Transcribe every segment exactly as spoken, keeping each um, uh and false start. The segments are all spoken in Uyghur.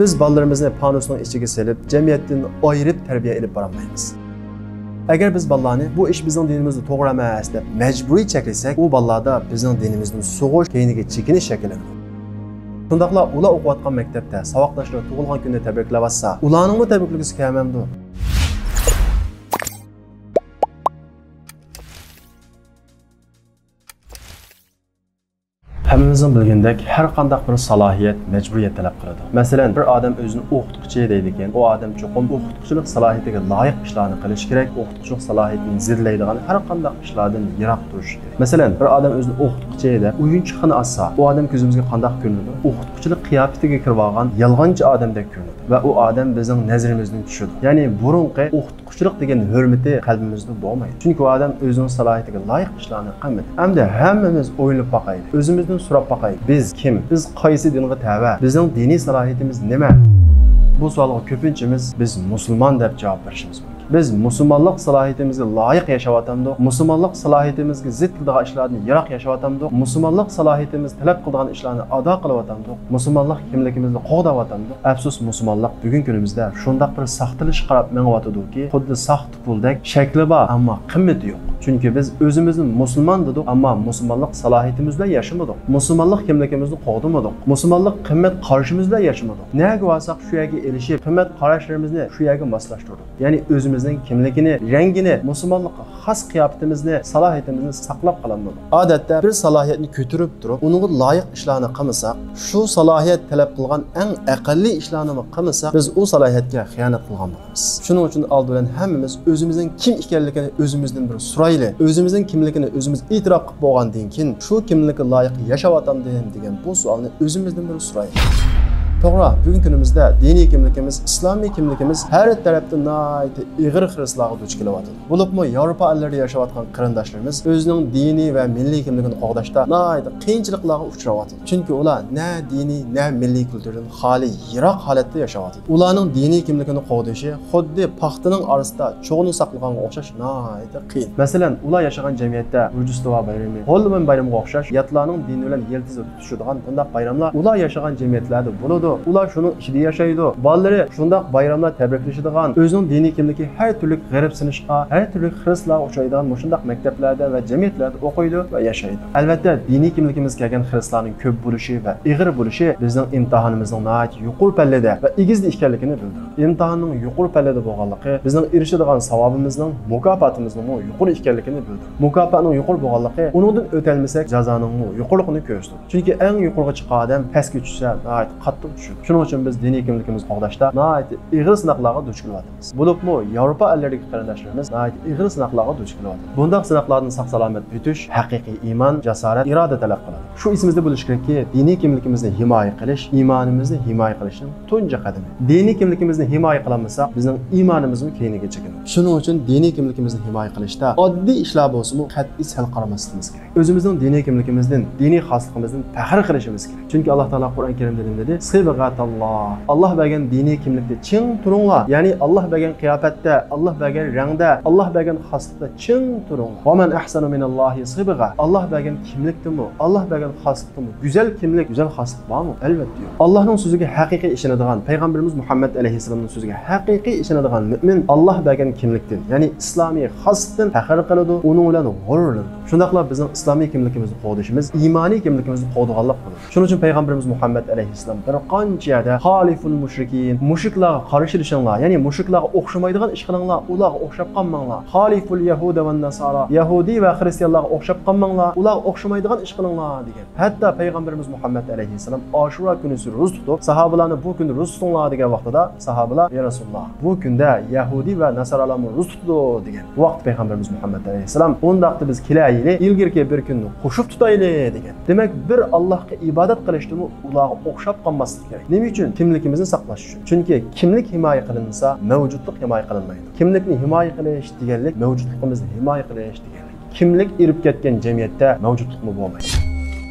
بىز بالىلىرىمىزنى پانۇسنىڭ ئىچىگە سېلىپ، جەمئىيەتتىن ئايرىپ تەربىيە ئېلىپ بارالمايمىز. ئەگەر بىز بالىلارنى «بۇ ئىش بىزنىڭ دىنىمىزدا توغرا ئەمەس» دەپ مەجبۇرىي چەكلىسەك، ئۇ بالىلاردا بىزنىڭ دىنىمىزدىن سوغۇش، كەينىگە چېكىنىش شەكىللىنىدۇ. شۇنداقلا ئۇلار ئوقۇۋاتقان مەكتەپتە ساۋاقداشلىرى تۇغۇلغان كۈنىنى تەبرىكلەۋاتسا، ئۇلارنىڭمۇ تەبرىكلىگۈسى كەلمەمدۇ؟ ھەممىمىزنىڭ بىلگىنىدەك، ھەر قانداق بىر سالاھىيەت مەجبۇرىيەت تەلەپ قىلىدۇ. مەسىلەن، بىر ئادەم ئۆزىنى ئوقۇتقۇچى دەيدىكەن، ئۇ ئادەم چوقۇم ئوقۇتقۇچىلىق سالاھىيىتىگە لايىق ئىشلارنى قىلىشى كېرەك، ئوقۇتقۇچىلىق سالاھىيىتىنى زېدىلەيدىغان ھەر قانداق ئىشلاردىن يىراق تۇرۇشى كېرەك. مەسىلەن، بىر ئادەم ئۆزىنى ئوقۇتقۇچى دەپ ئويۇنچۇقخانا ئاچسا، ئۇ ئادەم كۆزىمىزگە قانداق كۆرۈنىدۇ؟ ئوقۇتقۇچىلىق قىياپىتىگە كىرىۋالغان يالغانچى ئادەمدەك كۆرۈنىدۇ ۋە ئۇ ئادەم بىزنىڭ نەزىرىمىزدىن چۈشىدۇ. يەنى بۇرۇنقى ئوقۇتقۇچىلىق دېگەن ھۆرمىتى قەلبىمىزدە بولمايدۇ. چۈنكى ئۇ ئادەم ئۆزىنىڭ سالاھىيىتىگە لايىق ئىشلارنى قىلمىدى. ئەمدى ھەممىمىز ئويلىنىپ باقايلى. ئۆزىمىزدىن سوراپ باقايلى. بىز كىم؟ بىز قايسى دىنغا تەۋە؟ بىزنىڭ دىنىي سالاھىيىتىمىز نېمە؟ بۇ سوئالغا كۆپىنچىمىز «بىز مۇسۇلمان» دەپ جاۋاب بېرىشىمىز مۇمكىن. بىز مۇسۇلمانلىق سالاھىيىتىمىزگە لايىق ياشاۋاتامدۇق؟ مۇسۇلمانلىق سالاھىيىتىمىزگە زىت كېلىدىغان ئىشلاردىن يىراق ياشاۋاتامدۇق؟ مۇسۇلمانلىق سالاھىيىتىمىز تەلەپ قىلىدىغان ئىشلارنى ئادا قىلىۋاتامدۇق؟ مۇسۇلمانلىق كىملىكىمىزنى قوغداۋاتامدۇق؟ ئەپسۇس، مۇسۇلمانلىق بۈگۈنكى كۈنىمىزدە شۇنداق بىر ساختىلىشىشقا قاراپ مېڭىۋاتىدۇكى، خۇددى ساختا پۇلدەك، شەكلى بار، ئەمما قىممىتى يوق. چۈنكى بىز ئۆزىمىزنى مۇسۇلمان دېدۇق، ئەمما مۇسۇلمانلىق سالاھىيىتىمىز بىلەن ياشىمىدۇق. مۇسۇلمانلىق كىملىكىمىزنى قوغدىمىدۇق. مۇسۇلمانلىق قىممەت قارىشىمىز بىلەن ياشىمىدۇق. نەگە بارساق، شۇ يەرگە ئېلىشىپ، قىممەت قاراشلىرىمىزنى شۇ يەرگە ماسلاشتۇردۇق. يەنى ئۆزىمىزنىڭ كىملىكىنى، رەڭگىنى، مۇسۇلمانلىققا خاس قىياپىتىمىزنى، سالاھىيىتىمىزنى ساقلاپ قالالمىدۇق. ئادەتتە بىر سالاھىيەتنى كۆتۈرۈپ تۇرۇپ، ئۇنىڭغا لايىق ئىشلارنى قىلمىساق، شۇ سالاھىيەت تەلەپ قىلغان ئەڭ ئەقەللىي ئىشلارنىمۇ قىلمىساق، بىز ئۇ سالاھىيەتكە خىيانەت قىلغان بولىمىز. شۇنىڭ ئۈچۈن ئالدى بىلەن ھەممىمىز ئۆزىمىزنىڭ كىم ئىكەنلىكىنى ئۆزىمىزدىن بىر سورايلى. ئۆزىمىزنىڭ كىملىكىنى ئۆزىمىز ئېتىراپ قىلىپ بولغاندىن كېيىن، شۇ كىملىككە لايىق ياشاۋاتامدىم دېگەن بۇ سوئالنى ئۆزىمىزدىن بىر سورايلى. توغرا، بۈگۈنكى كۈنىمىزدە دىنىي كىملىكىمىز، ئىسلامىي كىملىكىمىز ھەر تەرەپتىن ناھايىتى ئېغىر خىرىسلارغا دۇچ كېلىۋاتىدۇ. بولۇپمۇ ياۋروپا ئەللىرىدە ياشاۋاتقان قېرىنداشلىرىمىز ئۆزىنىڭ دىنىي ۋە مىللىي كىملىكىنى قوغداشتا ناھايىتى قىيىنچىلىقلارغا ئۇچراۋاتىدۇ. چۈنكى ئۇلار نە دىنىي، نە مىللىي كۈلتۈردىن خالىي، يىراق ھالەتتە ياشاۋاتىدۇ. ئۇلارنىڭ دىنىي كىملىكىنى قوغدىشى خۇددى پاختىنىڭ ئارىسىدا چوغنى ساقلىغانغا ئوخشاش ناھايىتى قىيىن. مەسىلەن، ئۇلار ياشىغان جەمئىيەتتە روژدېستۋا بايرىمى، غوللىمىن بايرىمىغا ئوخشاش ياتلارنىڭ دىنى بىلەن يىلتىزى تۇتىشىدىغان بۇنداق بايراملار ئۇلار ياشىغان جەمئىيەتلەردە بولىدۇ. ئۇلار شۇنىڭ ئىچىدە ياشايدۇ. بالىلىرى شۇنداق بايراملار تەبرىكلىشىدىغان، ئۆزىنىڭ دىنىي كىملىكى ھەر تۈرلۈك غېرىبسىنىشقا، ھەر تۈرلۈك خىرىسلارغا ئۇچرايدىغان مۇشۇنداق مەكتەپلەردە ۋە جەمئىيەتلەردە ئوقۇيدۇ ۋە ياشايدۇ. ئەلۋەتتە، دىنىي كىملىكىمىز كەلگەن خىرىسلارنىڭ كۆپ بولۇشى ۋە ئېغىر بولۇشى بىزنىڭ ئىمتىھانىمىزنىڭ ناھايىتى يۇقىرى پەللىدە ۋە ئېگىزدە ئىكەنلىكىنى بىلدۈرىدۇ. ئىمتىھاننىڭ يۇقىرى پەللىدە بولغانلىقى بىزنىڭ ئېرىشىدىغان ساۋابىمىزنىڭ، مۇكاپاتىمىزنىڭمۇ يۇقىرى ئىكەنلىكىنى بىلدۈرىدۇ. مۇكاپاتنىڭ يۇقىرى بولغانلىقى ئۇنىڭدىن ئۆتەلمىسەك جازانىڭمۇ يۇقىرىلىقىنى كۆرسىتىدۇ. چۈنكى ئەڭ يۇقىرىغا چىققان ئادەم پەسكە چۈشسە ناھايىتى قاتتىق چۈشىدۇ. شۇنىڭ ئۈچۈن بىز دىنىي كىملىكىمىزنى قوغداشتا ناھايىتى ئېغىر سىناقلارغا دۇچ كېلىۋاتىمىز. بولۇپمۇ ياۋروپا ئەللىرىدىكى قېرىنداشلىرىمىز ناھايىتى ئېغىر سىناقلارغا دۇچ كېلىۋاتىدۇ. بۇنداق سىناقلاردىن ساق-سالامەت ئۆتۈش ھەقىقىي ئىمان، جاسارەت، ئىرادە تەلەپ قىلىدۇ. شۇ ئېسىمىزدە بولۇشى كېرەككى، دىنىي كىملىكىمىزنى ھىمايە قىلىش ئىمانىمىزنى ھىمايە قىلىشنىڭ تۇنجى قەدىمى. دىنىي كىملىكىمىزنى ھىمايە قىلالمىساق، بىزنىڭ ئىمانىمىزمۇ كەينىگە چېكىنىدۇ. شۇنىڭ ئۈچۈن دىنىي كىملىكىمىزنى ھىمايە قىلىشتا ئاددىي ئىشلار بولسىمۇ قەتئىي سەل قارىماسلىقىمىز كېرەك. ئۆزىمىزنىڭ دىنىي كىملىكىمىزدىن، دىنىي خاسلىقىمىزدىن پەخىر قىلىشىمىز كېرەك. چۈنكى ئاللا تائالا قۇرئان كەرىمدە نېمە دېدى؟ سىبغەتاللا. ئاللا بەرگەن دىنىي كىملىكتە چىڭ تۇرۇڭلار. يەنى ئاللا بەرگەن قىياپەتتە، ئاللا بەرگەن رەڭدە، ئاللا بەرگەن خاسلىقتا چىڭ تۇرۇڭلار. ۋەمەن ئەھسەنۇ مىنەللاھى سىبغە. ئاللا بەرگەن كىملىكتىمۇ، ئاللا بەرگەن خاسلىقتىمۇ گۈزەل كىملىك، گۈزەل خاسلىق بارمۇ؟ ئەلۋەتتە يوق. ئاللانىڭ سۆزىگە ھەقىقىي ئىشىنىدىغان، پەيغەمبىرىمىز مۇھەممەد ئەلەيھىسسالامنىڭ سۆزىگە ھەقىقىي ئىشىنىدىغان مۆمىن ئاللا بەرگەن كىملىكتىن، يەنى ئىسلامىي خاسلىقتىن پەخىر قىلىدۇ، ئۇنىڭ بىلەن غۇرۇرلىنىدۇ. شۇنداقلا بىزنىڭ ئىسلامىي كىملىكىمىزنى قوغدىشىمىز ئىمانىي كىملىكىمىزنى قوغدىغانلىق بولىدۇ. شۇنىڭ ئۈچۈن پەيغەمبىرىمىز مۇھەممەد ئەلەيھىسسالام بىر قانچە يەردە «خالىفۇل مۇشرىكىن»، مۇشرىكلارغا قارشى ئېلىشىڭلار، يەنى مۇشرىكلارغا ئوخشىمايدىغان ئىش قىلىڭلار، ئۇلارغا ئوخشاپ قالماڭلار. «خالىفۇل يەھۇدە ۋەن ناسارا»، يەھۇدىي ۋە خىرىستىيانلارغا ئوخشاپ قالماڭلار، ئۇلارغا ئوخشىمايدىغان ئىش قىلىڭلار دېگەن. ھەتتا پەيغەمبىرىمىز مۇھەممەد ئەلەيھىسسالام ئاشۇرا كۈنىسى روزا تۇتۇپ، ساھابىلارنى «بۇ كۈندە روزا تۇتۇڭلار» دېگەن ۋاقتىدا، ساھابىلار: «يا رەسۇلاللا، بۇ كۈندە يەھۇدىي ۋە ناسارالارمۇ روزا تۇتىدۇ» دېگەن. بۇ ۋاقىتتا پەيغەمبىرىمىز مۇھەممەد ئەلەيھىسسالام: «ئۇنداقتا بىز كېلەيلى، ئىلگىرىكى بىر كۈننى قوشۇپ تۇتايلى» دېگەن. دېمەك، بىر ئاللاھقا ئىبادەت قىلىشتىمۇ ئۇلارغا ئوخشاپ قالماسلىق كېرەك. نېمە ئۈچۈن؟ كىملىكىمىزنى ساقلاش ئۈچۈن. چۈنكى كىملىك ھىمايە قىلىنمىسا، مەۋجۇتلۇق ھىمايە قىلىنمايدۇ. كىملىكنى ھىمايە قىلىش دېگەنلىك مەۋجۇتلۇقىمىزنى ھىمايە قىلىش دېگەنلىك. كىملىك ئېرىپ كەتكەن جەمئىيەتتە مەۋجۇتلۇقمۇ بولمايدۇ.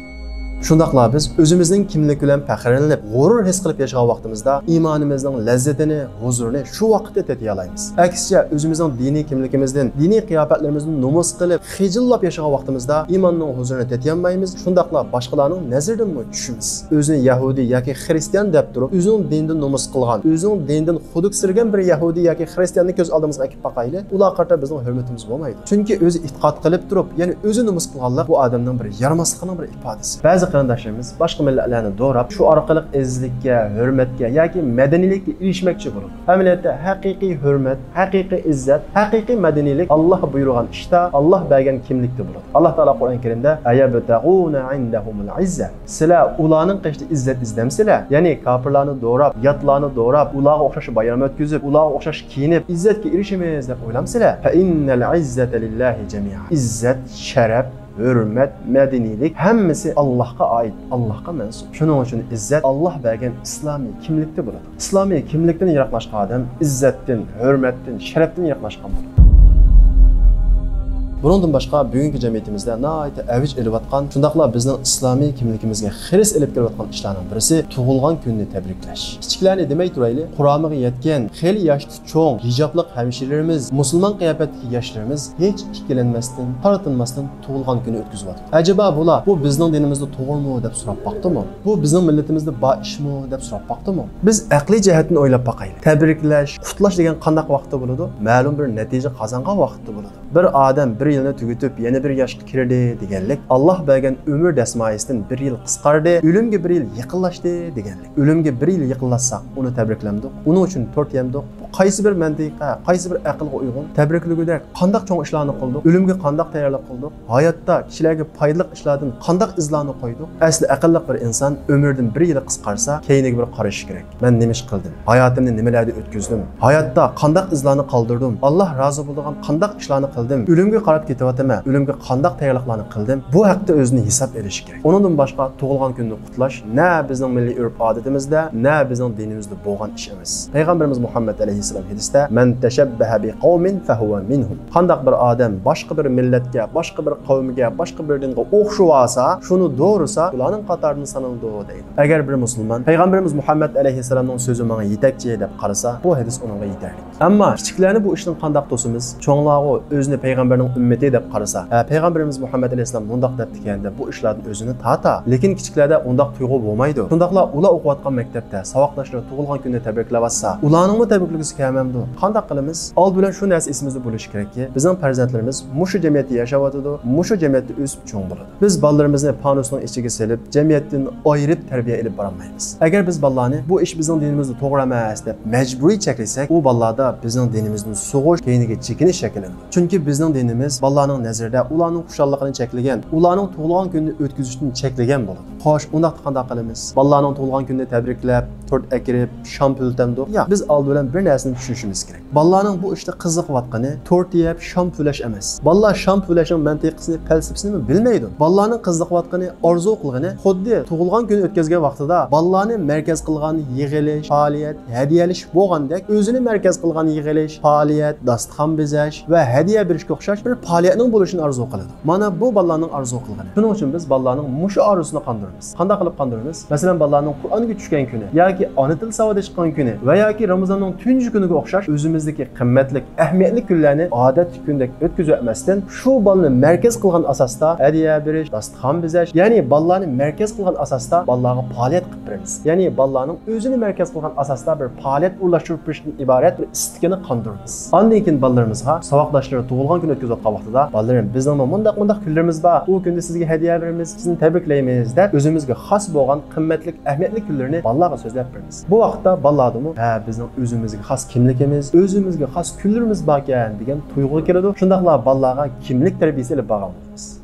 شۇنداقلا بىز ئۆزىمىزنىڭ كىملىكى بىلەن پەخىرلىنىپ، غۇرۇر ھېس قىلىپ ياشىغان ۋاقتىمىزدا ئىمانىمىزنىڭ لەززىتىنى، ھۇزۇرىنى شۇ ۋاقىتتا تېتىيالايمىز. ئەكسىچە، ئۆزىمىزنىڭ دىنىي كىملىكىمىزدىن، دىنىي قىياپەتلىرىمىزدىن نومۇس قىلىپ، خىجىللاپ ياشىغان ۋاقتىمىزدا ئىماننىڭ ھۇزۇرىنى تېتىيالمايمىز، شۇنداقلا باشقىلارنىڭ نەزىرىدىنمۇ چۈشىمىز. ئۆزىنى يەھۇدىي ياكى خىرىستىيان دەپ تۇرۇپ، ئۆزىنىڭ دىنىدىن نومۇس قىلغان، ئۆزىنىڭ دىنىدىن خۇدۈكسىرىگەن بىر يەھۇدىي ياكى خىرىستىياننى كۆز ئالدىمىزغا ئەكىپ باقايلى، ئۇلارغا قارىتا بىزنىڭ ھۆرمىتىمىز بولمايدۇ. چۈنكى ئۆزى ئېتىقاد قىلىپ تۇرۇپ، يەنە ئۆزى نومۇس قىلغانلىق بۇ ئادەمنىڭ بىر يارىماسلىقىنىڭ بىر ئىپادىسى. بەزى قېرىنداشلىرىمىز باشقا مىللەتلەرنى دوراپ، شۇ ئارقىلىق ئەزىزلىككە، ھۆرمەتكە ياكى مەدەنىيلىككە ئېرىشمەكچى بولىدۇ. ئەمەلىيەتتە ھەقىقىي ھۆرمەت، ھەقىقىي ئىززەت، ھەقىقىي مەدەنىيلىك ئاللاھ بۇيرۇغان ئىشتا، ئاللاھ بەرگەن كىملىكتە بولىدۇ. ئاللاھ تائالا قۇرئان كەرىمدە، «ئەيەبتەغۇنە ئىندەھۇمۇل ئىززە». سىلەر ئۇلارنىڭ قېشىدا ئىززەت ئىزدەمسىلەر؟ يەنى كاپىرلارنى دوراپ، ياتلارنى دوراپ، ئۇلارغا ئوخشاش بايرام ئۆتكۈزۈپ، ئۇلارغا ئوخشاش كىيىنىپ، ئىززەتكە ئېرىشىمىز دەپ ئويلامسىلەر؟ فەئىننەل ئىززەتە لىللاھى جەمىئا. ئىززەت، شەرەپ، ھۆرمەت، مەدەنىيلىك ھەممىسى ئاللاھقا ئائىت، ئاللاھقا مەنسۇپ. شۇنىڭ ئۈچۈن ئىززەت ئاللاھ بەرگەن ئىسلامىي كىملىكتە بولىدۇ. ئىسلامىي كىملىكتىن يىراقلاشقان ئادەم ئىززەتتىن، ھۆرمەتتىن، شەرەپتىن يىراقلاشقان بولىدۇ. بۇنىڭدىن باشقا، بۈگۈنكى جەمئىيىتىمىزدە ناھايىتى ئەۋج ئېلىۋاتقان، شۇنداقلا بىزنىڭ ئىسلامىي كىملىكىمىزگە خىرىس ئېلىپ كېلىۋاتقان ئىشلارنىڭ بىرسى تۇغۇلغان كۈننى تەبرىكلەش. كىچىكلەرنى دېمەي تۇرايلى، قۇرامىغا يەتكەن، خېلى ياشتا چوڭ، ھىجابلىق ھەمشىرىلىرىمىز، مۇسۇلمان قىياپەتتىكى ياشلىرىمىز ھېچ ئىككىلەنمەستىن، تارتىنماستىن تۇغۇلغان كۈنى ئۆتكۈزۈۋاتىدۇ. ئەجەبا بۇلار بۇ بىزنىڭ دىنىمىزدا توغرىمۇ دەپ سوراپ باقتىمۇ؟ بۇ بىزنىڭ مىللىتىمىزدە بار ئىشمۇ دەپ سوراپ باقتىمۇ؟ بىز ئەقلىي جەھەتتىن ئويلاپ باقايلى. تەبرىكلەش، قۇتلاش دېگەن قانداق ۋاقىتتا بولىدۇ؟ مەلۇم بىر نەتىجە قازانغان ۋاقىتتا بولىدۇ. بىر ئادەم بىر يىلنى تۈگىتىپ، يەنە بىر ياشقا كىردى دېگەنلىك، ئاللاھ بەرگەن ئۆمۈر دەسمايىسىدىن بىر يىل قىسقاردى، ئۆلۈمگە بىر يىل يېقىنلاشتى دېگەنلىك. ئۆلۈمگە بىر يىل يېقىنلاشساق، ئۇنى تەبرىكلەمدۇق، ئۇنىڭ ئۈچۈن تورت يەمدۇق. بۇ قايسى بىر مەنتىقە، قايسى بىر ئەقىلگە ئۇيغۇن؟ تەبرىكلىگۈدەك قانداق چوڭ ئىشلارنى قىلدۇق؟ ئۆلۈمگە قانداق تەييارلىق قىلدۇق؟ ھاياتتا كىشىلەرگە پايدىلىق ئىشلاردىن قانداق ئىزلارنى قويدۇق؟ ئەسلى ئەقىللىق بىر ئىنسان ئۆمرىدىن بىر يىلى قىسقارسا، كەينىگە بىر قارىشى كېرەك. مەن نېمە ئىش قىلدىم؟ ھاياتىمنى نېمىلەردە ئۆتكۈزدۈم؟ ھاياتتا قانداق ئىزلارنى قالدۇردۇم؟ ئاللاھ رازى بولىدىغان قانداق ئىشلارنى قىلدىم؟ ئۆلۈمگە قاراپ كېتىۋاتىمەن. ئۆلۈمگە قانداق تەييارلىقلارنى قىلدىم؟ بۇ ھەقتە ئۆزىنى ھېساب ئېلىشى كېرەك. ئۇنىڭدىن باشقا تۇغۇلغان كۈننى قۇتلاش نە بىزنىڭ مىللىي ئۆرپ-ئادىتىمىزدە، نە بىزنىڭ دىنىمىزدە بولغان ئىش ئەمەس. پەيغەمبىرىمىز مۇھەممەد ئەلەيھىسسالام ھەدىستە، «مەن تەشەببەھە بىقەۋمىن فەھۇۋە مىنھۇم». قانداق بىر ئادەم باشقا بىر مىللەتكە، باشقا بىر قەۋمگە، باشقا بىر دىنغا ئوخشىۋالسا، شۇنى دورىسا، ئۇلارنىڭ قاتارىدىن سانىلىدۇ، دەيدۇ. ئەگەر بىر مۇسۇلمان پەيغەمبىرىمىز مۇھەممەد ئەلەيھىسسالامنىڭ سۆزى ماڭا يېتەكچى دەپ قارىسا، بۇ ھەدىس ئۇنىڭغا يېتەرلىك. ئەمما كىچىكلەرنى بۇ ئىشتىن قانداق توسىمىز؟ چوڭلارغۇ ئۆزىنى پەيغەمبەرنىڭ ئۈممىتى دەپ قارىسا، ھە، پەيغەمبىرىمىز مۇھەممەد ئەلەيھىسسالام مۇنداق دەپتىكەن دەپ بۇ ئىشلاردىن ئۆزىنى تارتا. لېكىن كىچىكلەردە ئۇنداق تۇيغۇ بولمايدۇ. شۇنداقلا ئۇلار ئوقۇۋاتقان مەكتەپتە ساۋاقداشلىرى تۇغۇلغان كۈنىنى تەبرىكلەۋاتسا، ئۇلارنىڭمۇ تەبرىكلىگۈسى كەلمەمدۇ؟ قانداق قىلىمىز؟ ئالدى بىلەن شۇ نەرسە ئېسىمىزدە بولۇشى كېرەككى، بىزنىڭ پەرزەنتلىرىمىز مۇشۇ جەمئىيەتتە ياشاۋاتىدۇ، مۇشۇ جەمئىيەتتە ئۆسۈپ چوڭ بولىدۇ. بىز بالىلىرىمىزنى پانۇسنىڭ ئىچىگە سېلىپ، جەمئىيەتتىن ئايرىپ تەربىيە ئېلىپ بارالمايمىز. ئەگەر بىز بالىلارنى، «بۇ ئىش بىزنىڭ دىنىمىزدا توغرا ئەمەس» دەپ مەجبۇرىي چەكلىسەك، ئۇ بالىلاردا بىزنىڭ دىنىمىزدىن سوغۇش، كەينىگە چېكىنىش شەكىللىنىدۇ. چۈنكى بىزنىڭ دىنىمىز بالىلارنىڭ نەزىرىدە ئۇلارنىڭ خۇشاللىقىنى چەكلىگەن، ئۇلارنىڭ تۇغۇلغان كۈنىنى ئۆتكۈزۈشتىن چەكلىگەن بولىدۇ. خوش، ئۇنداقتا قانداق قىلىمىز؟ بالىلارنىڭ تۇغۇلغان كۈنىنى تەبرىكلەپ، تورت ئەكىرىپ، شام پۈۋلىتەمدۇق؟ ياق، بىز ئالدى بىلەن بىر نەرسىنى چۈشىنىشىمىز كېرەك. بالىلارنىڭ بۇ ئىشتا قىزىقىۋاتقىنى تورت يەپ، شام پۈۋلەش ئەمەس. بالىلار شام پۈۋلەشنىڭ مەنتىقىسىنى، پەلسەپىسىنىمۇ بىلمەيدۇ. بالىلارنىڭ قىزىقىۋاتقىنى، ئارزۇ قىلغىنى خۇددى تۇغۇلغان كۈنى ئۆتكۈزگەن ۋاقتىدا بالىلارنى مەركەز قىلغان يىغىلىش، پائالىيەت، ھەدىيەلىشىش بولغاندەك، ئۆزىنى مەركەز قىلغان يىغىلىش، پائالىيەت، داستىخان بېزەش ۋە ھەدىيە بېرىشكە ئوخشاش بىر پائالىيەتنىڭ بولۇشىنى ئارزۇ قىلىدۇ. مانا بۇ بالىلارنىڭ ئارزۇ قىلغىنى. شۇنىڭ ئۈچۈن بىز بالىلارنىڭ مۇشۇ ئارزۇسىنى قاندۇرىمىز. قانداق قىلىپ قاندۇرىمىز؟ مەسىلەن، بالىلارنىڭ قۇرئانغا چۈشكەن كۈنى ياكى ئانا تىل ساۋاتى چىققان كۈنى ۋە ياكى رامىزاننىڭ تۇنجى كۈنىگە ئوخشاش ئۆزىمىزدىكى قىممەتلىك، ئەھمىيەتلىك كۈنلەرنى ئادەتتىكى كۈندەك ئۆتكۈزۈۋەتمەستىن، شۇ بالىنى مەركەز قىلغان ئاساستا ھەدىيە بېرىش، داستىخان بېزەش، يەنى بالىلارنى مەركەز قىلغان ئاساستا بالىلارغا پائالىيەت قىلىپ بېرىمىز. يەنى بالىلارنىڭ ئۆزىنى مەركەز قىلغان ئاساستا بىر پائالىيەت ئورۇنلاشتۇرۇپ بېرىشتىن ئىبارەت بىر ئىستىكىنى قاندۇرىمىز. ئاندىن كېيىن بالىلىرىمىزغا ساۋاقداشلىرى تۇغۇلغان كۈنى ئۆتكۈزۈۋاتقان ۋاقتىدا، «بالىلىرىم، بىزنىڭمۇ مۇنداق، مۇنداق كۈنلىرىمىز بار. ئۇ كۈندە سىزگە ھەدىيە بېرىمىز، سىزنى تەبرىكلەيمىز» دەپ، ئۆزىمىزگە خاس بولغان قىممەتلىك، ئەھمىيەتلىك كۈنلىرىنى بالىلارغا سۆزلەپ بېرىمىز. بۇ ۋاقىتتا بالىلاردىمۇ، «ھە، بىزنىڭ ئۆزىمىزگە خاس كىملىكىمىز، ئۆزىمىزگە خاس كۈنلىرىمىز باركەن» دېگەن تۇيغۇ كېلىدۇ. شۇنداقلا بالىلارغا كىملىك تەربىيەسى ئېلىپ بارغان بولىمىز.